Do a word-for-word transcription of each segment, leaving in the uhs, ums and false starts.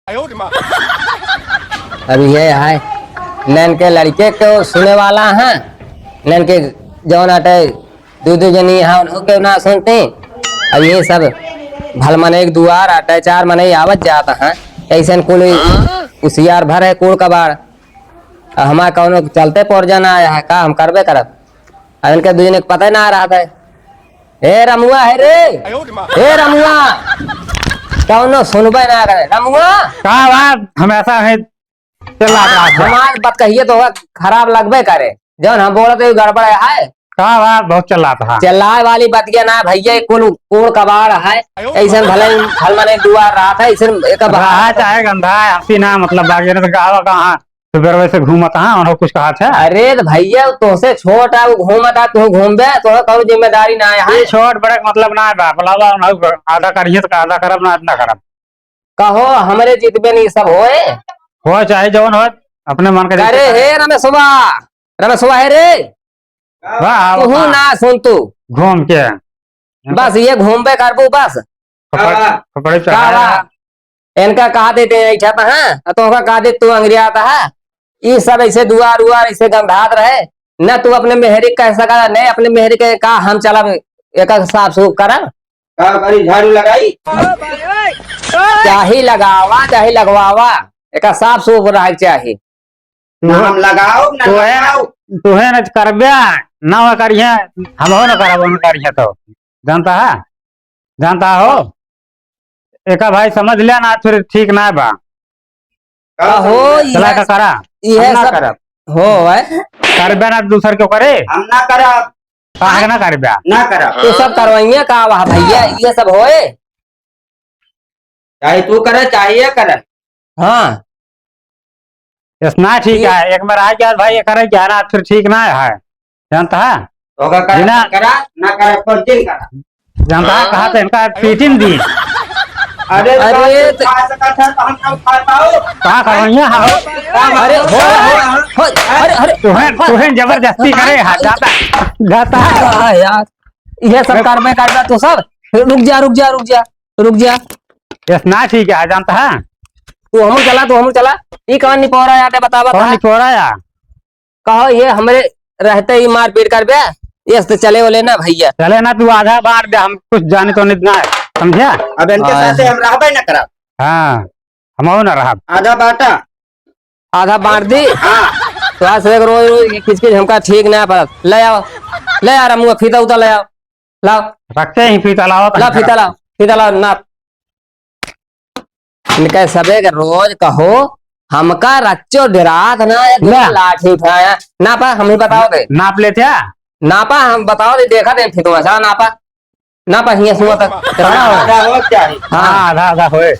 अब ये है, नैन के लड़के को सुने वाला है, नैन के जौन आटे दू दू जनी है, उन्हों के ना सुनते। अब ये सब भल मने एक दुआर आटे, चार मने आवत जात है, ऐसन कुल उसियार भर है कूड़ कबाड़। अब हमार कौनो चलते पोरजा ना आया है, का हम करबे करब? अब इनके दू जने के पता ही ना रहा था। ए रमुआ है रे, ए रमुआ, कौनो सुनबे ना करे। रमुआ, का बात हमेशा है चिल्लात रहा था? हमार बात कहिए तो ओका खराब लगबे करे, जौन हम बोलत है गड़बड़ है। का बात बहुत चिल्लात हा? चिल्लाए वाली बतिया ना भैया, कुल कूड़ कबाड़ है। ऐसन भले भल मने दुआर रहा था, ऐसन एक बात रहा चाहे गंधा है, हंसी ना मतलब बात, ये ना तो गावा कहाँ सुबेरवे से घूमत हा, उन्हों कुछ कहा था? अरे तो भैया, तोसे छोट है, वो घूमत है, तू घूमबे, तो कौनो जिम्मेदारी ना है। ये छोट बड़े के मतलब ना है बा, बुलावा, उन्हों आधा करिए तो आधा करब ना, ना करब। कहो, हमरे जितबे नहीं सब होए। हो चाहे जौन हो, अपने मन का करे जैसे हे रमेशवा, रमेशवा है रे। वाह, तू वाह। ना सुन तू। घूम के। बस ये घूमबे करबू बस। कपड़-, हाँ। कपड़े का चढ़ाया। बा? इनका कहा देते हैं, ऐठा था, हाँ? तो ओका कहा दे तू अंग्रिया था, हाँ? ई सब ऐसे दुआर उआर ऐसे गंधात रहे, न तू अपने मेहरी के कह सका, न अपने मेहरी के का हम चलब, एक साफ सूफ करब। का करी, झाड़ू लगाई? चाही लगावा, चाही लगवावा, एक साफ सूफ रहे के चाही। ना हम लगाओ, ना तोहे, लगाओ। तोहे न करबे, ना वो करिहे, हम हो न करब, उन करिहे तो। जानता है? जानता हो? एका भाई समझ लिया ना, फिर ठीक ना बा। का हो, समझ लिया? चला इहे, का करा? इहे हम ना सब करब। हो, है? करबे ना दूसर के करे? हम ना करब। काहे ना करबे? ना करब। तू सब करवाइए का वहाँ भैया, ये सब होए? चाहे तू करे, चाहे ये करे। हाँ। इतना ठीक है, एक बार आ गया भाई, ये करे क्या ना, फिर ठीक ना है, जानता है? ओका करे, बिना करा, ना करे, पर दिन करा। जानता है, कहाँ पे इनका पीटिन दी? अरे, अरे, तो तो खा सकत है, तो हम सब खा पाओ। कहाँ खा रही है? हाँ। अरे, हो, हो, हो, अरे, अरे, तुहें, तुहें जबरदस्ती करे, हाँ, जाता, जाता है। हाँ, यार, ये सब करबे, करबे, तू सब, रुक जा, रुक जा, रुक जा, रुक जा। इतना ठीक है, जानता है? तू हमू चला, तू हमू चला। ई कौन निपोरा यार, बतावा कौन था? निपोरा यार? कहो, ये हमरे रहते ही मारपीट करबे, ये तो चले वाले ना भैया। चले ना, तू आधा बांट दे, हम कुछ जाने तो नहीं ना, समझे? अब इनके हाँ। साथे हम रहबे ना करब। हाँ, हम ना रहब। आधा बांटा। आधा बांट दी। हाँ। तो आज से रोज रोज ये खिचखिच हमका ठीक ना पड़त। ले आओ, ले आ रमुआ, फीता उता ले आओ, लाओ। रखते ही फीता लाओ, ला फीता लाओ, फीता लाओ, नाप। इनका सबे के रोज कहो, हमका रच्चो डेरात ना है, ले। लाठी उठाया। नापा, हम ही बताओ दे। नाप लेते हैं? नापा, हम बताओ दे, देखा दे, फिर तुम ऐसा नापा। नापा, हियाँ सुआ तक। कितना हो? आधा हो क्या है? हाँ। हाँ, आधा, आधा होए।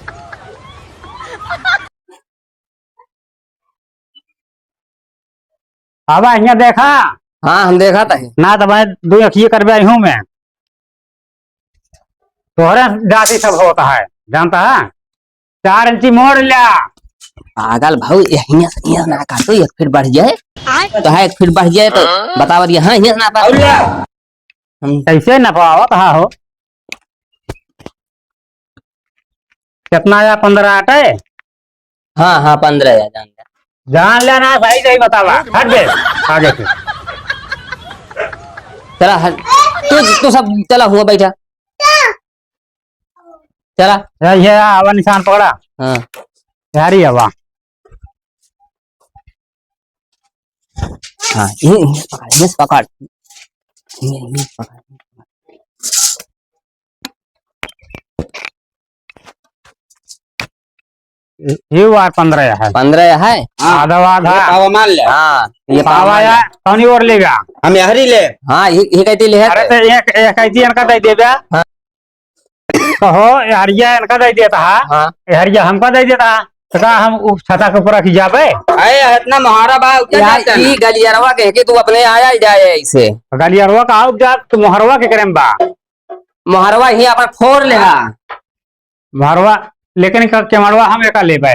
आवा, हियाँ देखा। हाँ, हम देखा त है। ना तो मैं दो अखिए करबे आई हूँ मैं। तोहरे जाति सब होता है, जानता है? चार इंची मोड़ ल्या। पागल भाऊ, ये हियाँ से, हियाँ ना काटो, एक फीट बढ़ जाए। तो है, एक फीट बढ़ जाए तो बताओ, ये हाँ, हियाँ से ना पा-, और ल्या। हम कैसे नपवावत हा हो? कितना आया? पन्द्रह आटे? हाँ, हाँ, पन्द्रह आया, जान ले। जान लेना, सही, सही बतावा। हट दे, आगे से। चला, हट। तू, तू सब चला, हुआ बैठा। चला। ये, ये आवा निशान पकड़ा। हाँ। यारी आवा। हाँ, ये, ये पकड़, ये पकड़। ये, ये पकड़। ये, ये वार पन्द्रह है। पन्द्रह है? हाँ। आधा, आधा। ये पावा मान ले। हाँ, ये पावा पावा मान या ले। कौनी ओर लेगा? हम यहरी ले। हाँ, ये, ये कहती ले है अरे तो। तो एक, एक कहती इनका दे देबे। हाँ। कहो, ए हरिया इनका दे देता है, हाँ। ए हरिया हमका दे देता है, तो का हम उ छता के ऊपर रखी जाबे? अरे, इतना मोहारा बा, उ क्या यार, जानते हैं? ई गलियरवा के कि तू अपने आया ही जाए ऐसे। गलियरवा का आउब जा, तू मोहरवा के करे में बा। मोहरवा ही अपन फोड़ ले हा। मोहरवा, लेकिन क-, केमड़वा हम एका लेबे।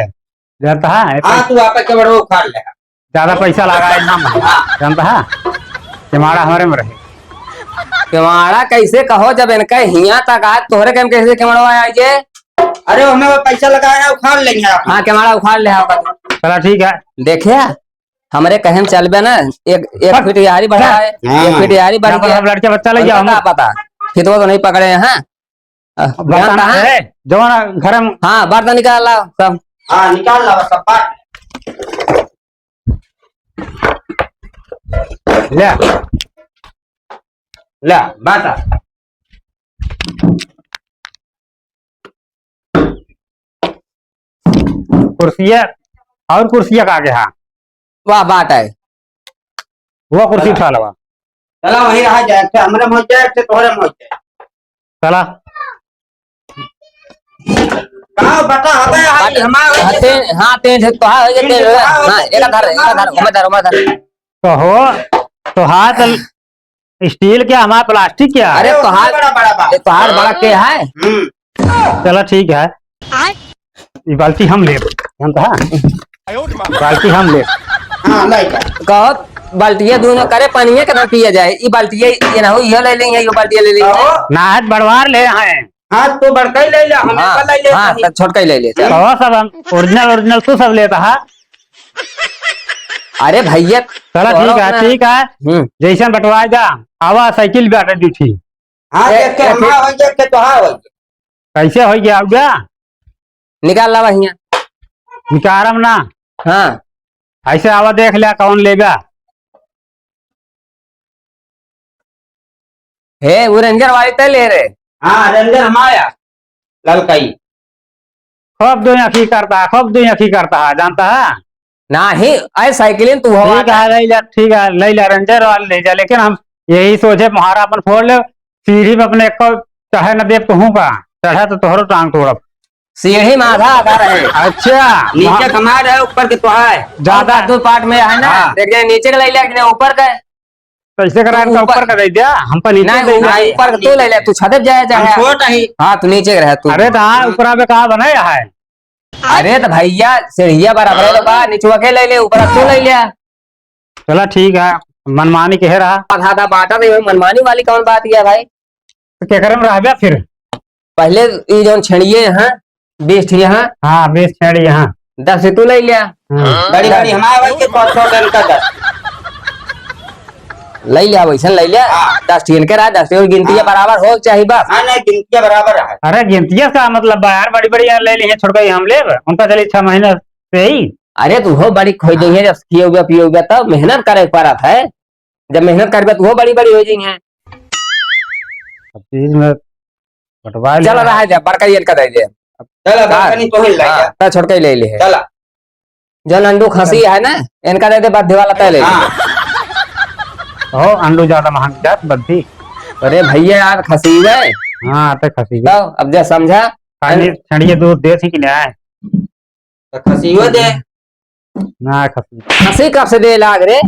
जानता है? हाँ, तू आपे केमड़वा उखाड़ ले हा। ज्यादा पैसा लगाए ना, जानता है? केमाड़ा हमरे में रहे। केमाड़ा कैसे कहो, जब इनका हियां तक आज तोहरे के हम कैसे केमाड़वा आए जे? अरे, हमें वो पैसा लगाया है, उखाड़ लेंगे आप। हाँ, केवाड़ा उखाड़ ले आओ। चला, ठीक है। देखे, हमरे कहे में चलबे ना, एक, एक बस। फीट यारी बढ़ा है, हाँ। एक फीट यारी बढ़ यहाँ पर गया। सब लड़के बच्चा लग गया, उनका हम का पता, फितवा तो नहीं पकड़े हैं, हाँ। अ, बर्तन जानता है? है, जौन घर में हाँ, बर्तन निकाल लाओ सब। हाँ, निकाल लाओ सब बात। ले, ले, बात आ। कुर्सिया और कुर्सिया का आगे, हाँ। वाह, बात है। वो कुर्सी उठा लवा। चला, वही रहा जाए, एक ठे हमरे में हो जाए, एक ठे तोहरे में हो जाए। चला। का बता, हबे, हाय, बट-, हमारे हाँ, ते-, हाँ, ते-, ते-, तो हाँ, ये तीन ते-, तो हाँ, हाँ, एक धर, एक धर, ओमे धर, ओमे धर। तो हो, तो हाथ स्टील के, हमार प्लास्टिक के है। अरे, अरे, तोहार, बड़ा, बड़ा, बड़ा। ये तोहार बड़ा के है? हम्म। चला, ठीक है। आय। ये बाल्टी हम लेब, जानता है? बाल्टी हम लेब। हाँ, ले जा। कहो, बाल्टिया दूनो करे, पानिया के ना पिया जाए। ये बाल्टिया, ये ना हो, ये ले लेंगे, ये बाल्टिया ले लेंगे। कहो। ना है, बड़वार ले हैं। हाँ, तू बड़का ही ले ले, हम हाँ, एक ले ले हाँ, सही। तो छोटका ही ले ले, चल। कहो, सब हम original, original तू सब लेता है। अरे भैया, चला, तोहरा ठीक है, उतना ठीक है। हम्म। जैसन बंटवाए जा, आवा साइकिल बाटे दीठी। हाँ, ए, देख के ए, हमारा ठीक। हो जाए, के तोहार हो जाए। कैसे हो गया, हो गया? निकाल लावा हियाँ। निकारम ना। हाँ। ऐसे आवा देख लिया कौन लेगा। हे, वो रेंजर वाली तय ले रे। हाँ, रेंजर हमारा। ललकई। खूब दो आँखी करता है, खूब दो आँखी करता है, जानता है? नाही, ऐ साइकिलिन तू हवा ठीक है, ले जा, ठीक है, ले जा, रेंजर वाला ले जा, लेकिन हम यही सोचे, मोहारा अपन फोड़ ले, सीढ़ी में अपने एक चाहे न देव कहूँ का, चढ़ा तो तोहरो टांग तोड़ब। सीढ़ी में आधा आधा रहे। अच्छा। नीचे हाँ। कमा रहे, ऊपर के तो है। ज्यादा और दो पार्ट में है ना, हाँ। एक जने नीचे के ले लिया, एक जने ऊपर का। कैसे करा, तो इनका ऊपर ऊपर का दे दिया, हम पर नीचे नहीं, दे दिया। ऊपर, ऊपर का तू ले ले, तू छत पे जाए, हम जाए। छोट ही। हाँ, तू नीचे के रहे, तू। अरे तो हाँ, हाँ। ऊपरा में कहाँ बनाया है? अरे तो भैया, सीढ़िया बराबर है तो बा, निचवा के ले ले, ऊपर तू ले ले। चला ठीक है, मनमानी कहे रहा। आधा आधा बांटा नहीं, मनमानी वाली कौन बात है भाई? तो केकरे में रहबे फिर? पहले ई जौन छेड़िए यहाँ, बीस ठे यहाँ। हाँ, बीस छेड़ी यहाँ। दस ठे तू ले लिया। हाँ। बड़ी बड़ी हमारे भाई के पाँच सौ टन का दस। ले लिया, वैसे ले लिया। हाँ। दस ठियन के रहा, दस ठियन गिनती के हाँ। बराबर हो चाहे बस। हाँ, नहीं, गिनती के बराबर है। अरे, गिनती का मतलब बा यार, बड़ी बड़ी यार ले लिए, छोड़ के हम लेब, उनका चली छह महीने से ही। अरे, तू हो बड़ी खोई देंगे, जब खियोगे पियोगे तब मेहनत करे पड़त है। जब मेहनत करबे तो वो बड़ी बड़ी हो जाएंगे। अब चीज में बंटवा ले चल रहा। रहा है, जा बड़का ये इनका दे दे। चल, अब का? बड़का नहीं तो ही ले हाँ, जा। तो छोटका ही ले ले है। चला। जो नंडू खसी है ना, इनका दे दे, बद्धी वाला तय ले ले। हाँ। हो, अंडू ज्यादा महंग जात बद्धी। अरे भैया यार, खसी है। हाँ, तो खसी है। तो अब जा समझा। खाली छड़िए दूध दे थी कि नहीं आए? तो खसियो दे। ना खसी। खसी कब से दे लाग रे?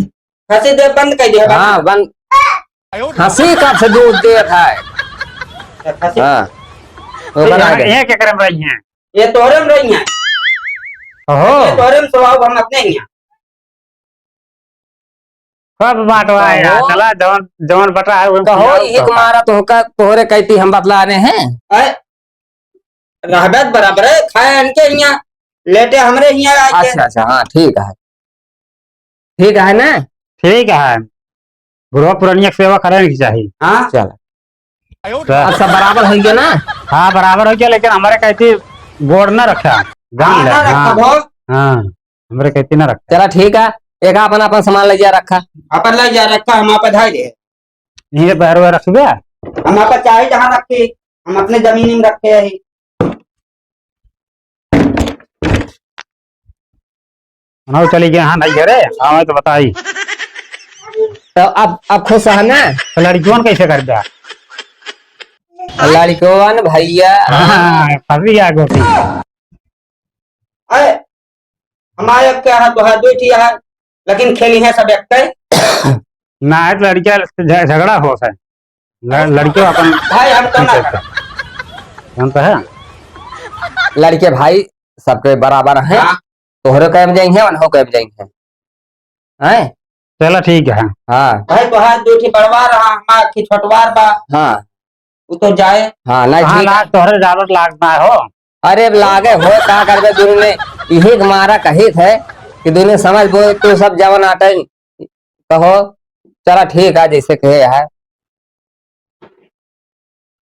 खसी दे बंद कर दे। हाँ, बंद। खसी कब से दूध देत है? तो खसी हाँ। तो ओकर यहाँ, आगे। ये क्या करम रही हैं? ये तोहरे में रही हैं। ओहो। ये तोहरे में स्वभाव हम अपने ही हैं। सब बांटवा है यार, कहो। चला, जौन, जौन बटा है, उन कहो, खिलाओ, ये कहो। तुम्हारा तोहका, तोहरे कहती हम बतला रहे हैं। अरे, रहबे त बराबर है, खाए इनके हियाँ, लेटे हमरे हियाँ आके। अच्छा, अच्छा, हाँ, ठीक है। ठीक है ना? ठीक है। बुढ़वा पुरनिया के सेवा करे के चाही। हाँ। चल। तो अब सब बराबर हो गया ना? हाँ, बराबर हो गया, लेकिन हमरे कहती गोड़ ना रखा। जान हाँ, ले। ना रखा हाँ। भो। हाँ, हमरे कहती ना रखा। चला, ठीक है, एक अपन, अपन सामान ले जा रखा। अपन ले जा रखा, हम आप धाई दे। यहीं पैर वैर रख दे। हम आपका चाहे जहाँ रखे, हम अपने जमीन में रखे हैं। ना चली गए, हाँ, नहीं घरे, हाँ, मैं तो बताई। तो अब, अब खुश है ना? तो लड़कियों कैसे कर दिया? लड़कियों भैया। हाँ, फंसी गया गोटी। अरे, हमारे अब क्या है, तो है, दो ही है, लेकिन खेली है सब एक के। ना है तो लड़कियां झ-, झगड़ा हो है। ल-, लड़कियों अपन भाई, हम तो ना ठीक है। करब। हम तो है। लड़के भाई सबके बराबर हैं। हाँ। तोहरे कैब जाएंगे, उन्हों कैब जाएंगे। हैं? चला ठीक है। हाँ। भाई, तोहार दो ठे बड़वार रहा, हमार की छोटवार बा। हाँ। उ तो जाए। हाँ, नहीं, हाँ, ठीक है। लाग तोहरे ज्यादा लाग ना हो। अरे अब लागे हो, का करबे, दुनिया में इही के मारा कहित है कि दुनिया समझ बो, तू सब जवन आटे कहो, चला ठीक है, जैसे कहे है।